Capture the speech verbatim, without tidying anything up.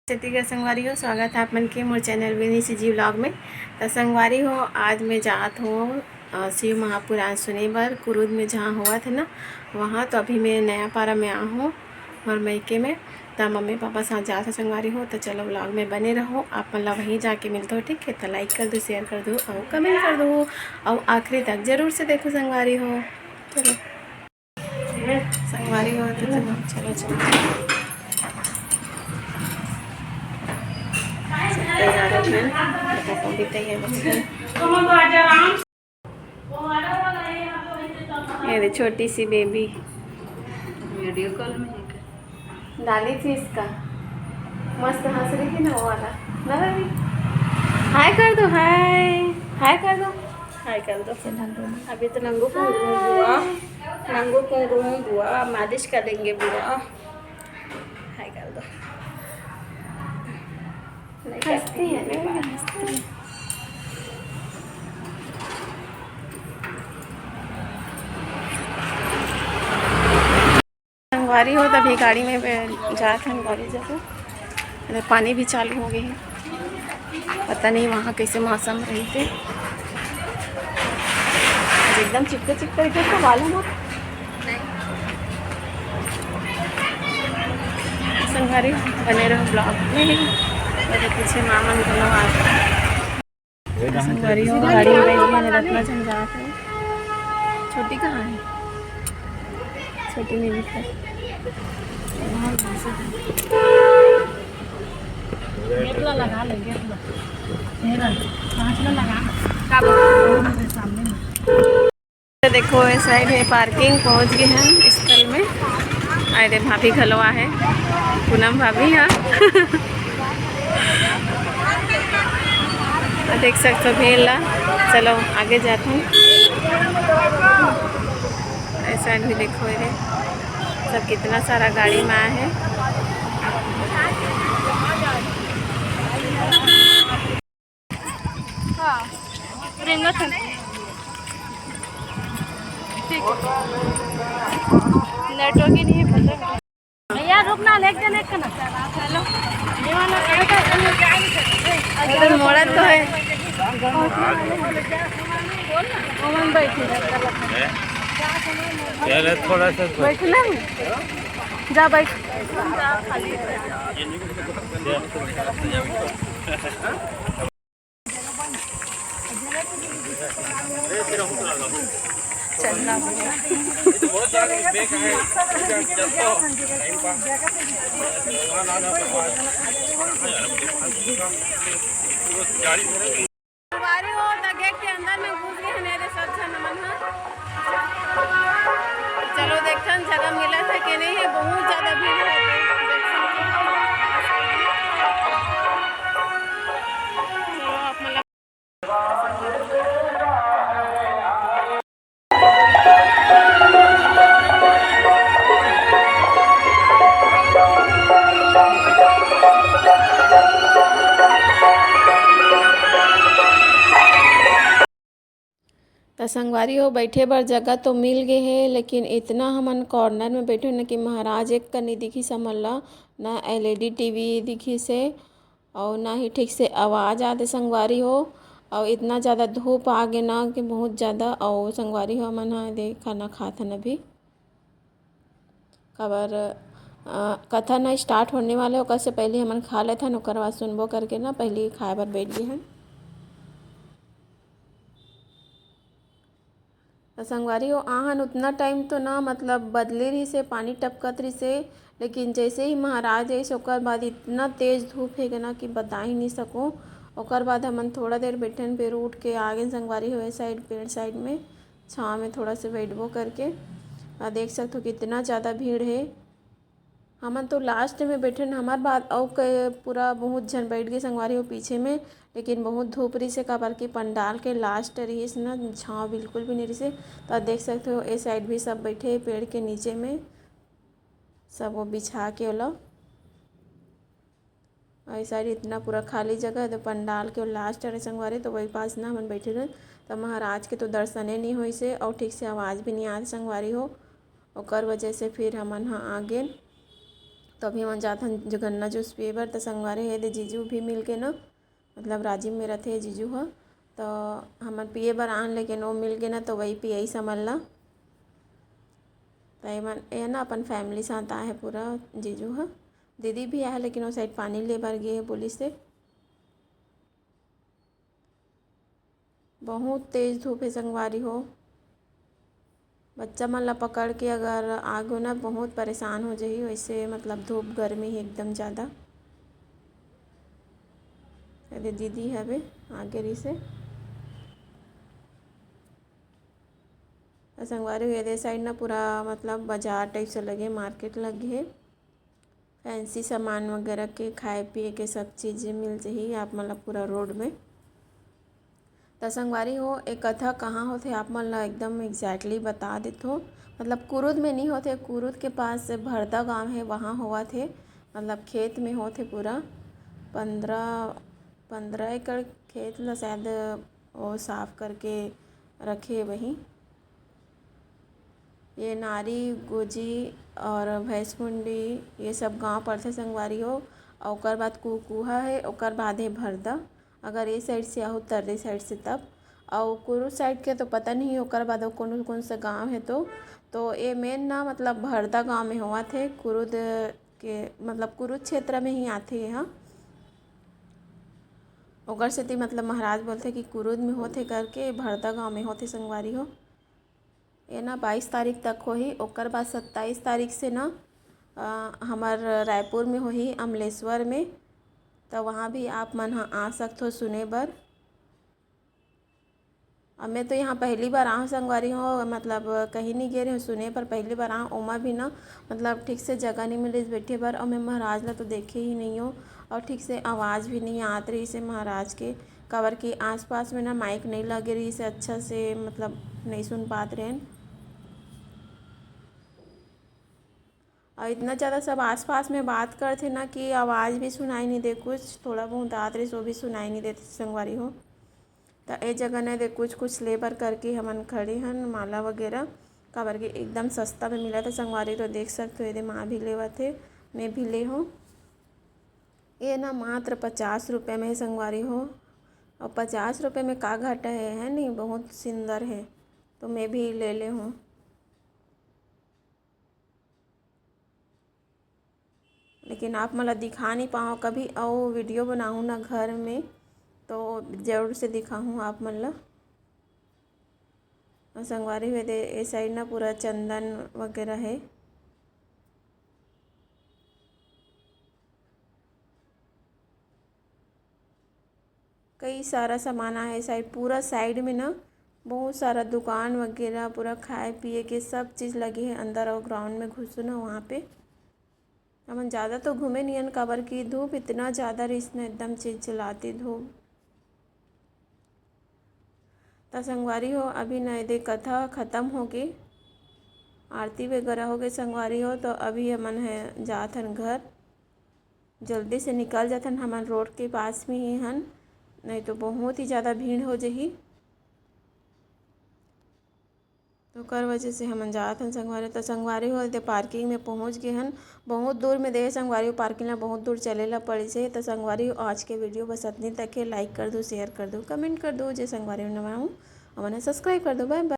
छत्तीसगढ़ संगवारी हो, स्वागत है आप मन के मोर चैनल विनी सी जी व्लॉग में। त संगवारी हो, आज मैं जात हों, अ, शिव महापुराण सुने बर। कुरूद में जहाँ होवत है ना, वहाँ। तो अभी मैं नया पारा में आ हों मोर मइके में। त मम्मी पापा साथ जात हों संगवारी हो। त चलो, व्लॉग में बने रहो, आप मन ला वहीं जाके मिलत हों, ठीक है? त लाइक कर दो, शेयर कर दो और कमेंट कर दो और आखिरी तक जरूर से देखो संगवारी हो। चलो। संगवारी हो तो चलो, चलो, चलो। सब तैयार हो गए, देखो, अभी तैयार हो गए। ये दे, छोटी सी बेबी। वीडियो कॉल में है क्या? डाली थी इसका, मस्त हंस रही थी ना वो वाला, ना बेबी? हाय कर दो, हाय, हाय कर दो। हाय कर दो। अभी तो नंगू कुंगू बुआ, नंगू कुंगू बुआ, मालिश करेंगे बुआ। हाय कर दो। नहीं हंसती है ना, हंसती है। संगवारी हो, तभी गाड़ी में बे-, जात हन गाड़ी जगह। अरे, पानी भी चालू हो गए हैं, पता नहीं वहाँ कैसे मौसम रही थे। आज एकदम चिपके चिपके रहिथे तो बाल हमर। संगवारी, बने रहो व्लॉग में। मेरे पीछे मामन दोनों आ गए। संगवारी हो, गाड़ी में बैठ गए, रत्ना झंझाट है। छोटी कहाँ है? छोटी नहीं दिख रही। गेट ला लगा ले, गेट ला। ये ला, पाँच ला लगा। का बोलते हैं, सामने में। तो देखो, ये साइड है पार्किंग, पहुंच गए हम स्थल में। आए दे, भाभी घलो आहे, पूनम भाभी, हाँ। तो देख सकते हो भीड़ ला। चलो, आगे जाते हैं। ये साइड भी देखो, ये सब कितना सारा गाड़ी में आए हैं। हाँ, रेंगत है। ठीक है। नेटवर्क ही नहीं है, पता है। भैया, रुक ना, एक जन एक ना। हेलो। ये वाला, अरे, मोड़ा तो है। ओमन बैठी। पहले थोड़ा सा बैठना है। जा बैठ। चलना होगा। संगवारी हो, त गेट के अंदर में घुस गए हैं मेरे सब झन मन ह। चलो देखथन जगह मिलत है कि नहीं है, बहुत ज्यादा भीड़ है। चलो आप मन ला त संगवारी हो, बैठे बर जगह तो मिल गे हे, लेकिन इतना हमन कॉर्नर में बैठे न कि महाराज एक कनी दिखिस हमन ला, ना एलईडी टीवी दिखिस हे, अउ ना ही ठीक से आवाज आत हे संगवारी हो, अउ इतना ज्यादा धूप आ गे ना कि बहुत ज्यादा। अउ संगवारी हो, हमन ह दे खाना खात हन अभी, काबर, अ, कथा ना स्टार्ट होने वाले, ओकर से पहले हमन खा लेथन, ओकर बाद सुनबो करके ना पहले खाए बर बैठ गे हन। त संगवारी हो, आहन उतना टाइम तो ना, मतलब, बदले रहिसे, पानी टपकत रहिसे, लेकिन जैसे ही महाराज आइस, ओकर बाद इतना तेज धूप हे ना कि बता ही नहीं सकूँ। ओकर बाद हमन थोड़ा देर बैठन, फिर उठ के आ गेन संगवारी हो, ए साइड, पेड़ साइड में, छाँव में थोड़ा से बैठबो करके। आ, देख सकत हो कितना ज्यादा भीड़ हे। हमन तो लास्ट में बैठन, हमर बाद अउ क-, पूरा बहुत झन बैठ गे संगवारी हो पीछे में, लेकिन बहुत धूप रहिसे, काबर कि पंडाल के लास्ट रहिस ना, छाँव बिल्कुल भी नहीं रहिसे। त देख सकते हो, ए साइड भी सब बैठे हे पेड़ के नीचे में, सब वो बिछा के ओला। अउ ए साइड इतना पूरा खाली जगह हे, तो पंडाल के लास्ट हरे संगवारी, तो वही पास ना हमन बैठे रहेन। त महाराज के तो दर्शने नहीं होइसे, अउ ठीक से आवाज भी नहीं आत संगवारी हो, ओकर वजह से फिर हमन ह आ गेन। तो अभी हमन जात हन जगन्ना जूस पिए बर। तो संगवारी हो, एदे जीजू भी मिल के ना, मतलब राजिम में रथे जीजू ह, तो हमन पिए बर आन, लेकिन वो मिल के ना, तो वही पियाई समझ ला। तो ये मन, ये ना अपन फैमिली साथ आए हे पूरा जीजू ह। दीदी भी आए हे, लेकिन वो साइड पानी ले बर गे हे बोलिस हे। बहुत तेज धूप हे संगवारी हो। बच्चा मन ला पकड़ के अगर आ गो ना, बहुत परेशान हो जही वैसे, मतलब धूप गर्मी हे एकदम ज़्यादा। अरे दीदी हवे आगे रही से। संगवारी हो, एदे साइड ना पूरा मतलब बाजार टाइप से लगे, मार्केट लगे हे। फैंसी सामान वगैरह के, खाए पिए के सब चीज़ मिल जही आप मन ला पूरा रोड में। त संगवारी हो, ए कथा कहाँ होथे, आप मन ला एकदम exactly बता देथो। मतलब कुरुद में नहीं होथे, कुरुद के पास भरदा गांव हे, वहाँ होवत हे। मतलब खेत में होथे पूरा। पंद्रह, पंद्रह एकड़ खेत ला शायद वो साफ करके रखे वहीं। ये नारी, गोजी और भैंसमुंडी, ये सब गांव पड़थे संगवारी हो। और ओकर बाद कुकुहा है, ओकर बाद है भरदा। अगर ये साइड से आहो, तर्री साइड से तब। और कुरुद साइड के तो पता नहीं, ओकर बाद वो कौन कौन सा गांव है तो। तो ये मेन ना, मतलब भरदा गांव में होवत है, कुरुद के, मतलब कुरुद क्षेत्र में ही आथे ये ह। ओकर सेती मतलब महाराज बोलथे कि कुरुद में होथे करके, भरदा गांव में होथे संगवारी हो। ये ना बाईस तारीख तक होही, ओकर बाद सत्ताईस तारीख से ना, अ, हमर रायपुर में होही, अमलेश्वर में। त वहाँ भी आप मन ह आ सकथो सुने बर। अब मैं तो यहाँ पहली बार आऊँ संगवारी हो, मतलब कहीं नहीं गे रहे सुने पर, पहली बार आऊँ। ओमा भी ना, मतलब ठीक से जगह नहीं मिलिस बैठे बर, और मैं महाराज ला तो देखे ही नहीं हूँ, और ठीक से आवाज़ भी नहीं आत रही से महाराज के, काबर कि आसपास में ना माइक नहीं लगे रही से अच्छा से, मतलब नहीं सुन पात रहेन। और इतना ज़्यादा सब आसपास में बात करथे ना कि आवाज़ भी सुनाई नहीं दे, कुछ थोड़ा बहुत आत रही सो भी सुनाई नहीं देते संगवारी हो। त ए जगह ने दे कुछ कुछ ले बर करके हमन खड़े हन, माला वगैरह, काबर के एकदम सस्ता में मिला था संगवारी। तो देख सकते हो, एदे माँ भी लेवत हे, मैं भी ले हूँ। ये ना मात्र पचास रुपये में संगवारी हो, और पचास रुपये में का घाटा है, है नहीं, बहुत सुंदर है। तो मैं भी ले ले हूँ। लेकिन आप मन ला दिखा नहीं पाओ कभी, अउ वीडियो बनाऊँ ना घर में तो जरूर से दिखाऊँ आप मन ला। और संगवारी हो, एदे ए साइड ना पूरा चंदन वगैरह है। कई सारा सामान आहे साइड, पूरा साइड में ना बहुत सारा दुकान वगैरह, पूरा खाए पिए के सब चीज़ लगे है अंदर। और ग्राउंड में घुसो ना वहाँ पे। हमन ज़्यादा तो घूमे नियन, काबर कि धूप इतना ज़्यादा रहिस ना, एकदम चिलचिलाती धूप। त संगवारी हो, अभी ना एदे कथा खत्म होगे, आरती वगैरह होगे संगवारी हो। तो अभी हमन ह जात हन घर, जल्दी से निकल जाथन, हमन रोड के पास में ही हन, नहीं तो बहुत ही ज़्यादा भीड़ हो जही। तो ओकर वजह से हमन जात हन संगवारी। तो संगवारी हो, एदे पार्किंग में पहुँच गे हन। बहुत दूर में दे संगवारी हो, पार्किंग ला बहुत दूर चले ला पड़िस हे। तो संगवारी हो, आज के वीडियो बस अतनी तक हे। लाइक कर दो, शेयर कर दो, कमेंट कर दो। जे संगवारी हो नवा हूँ, हमन सब्सक्राइब कर दो। बाय बाय।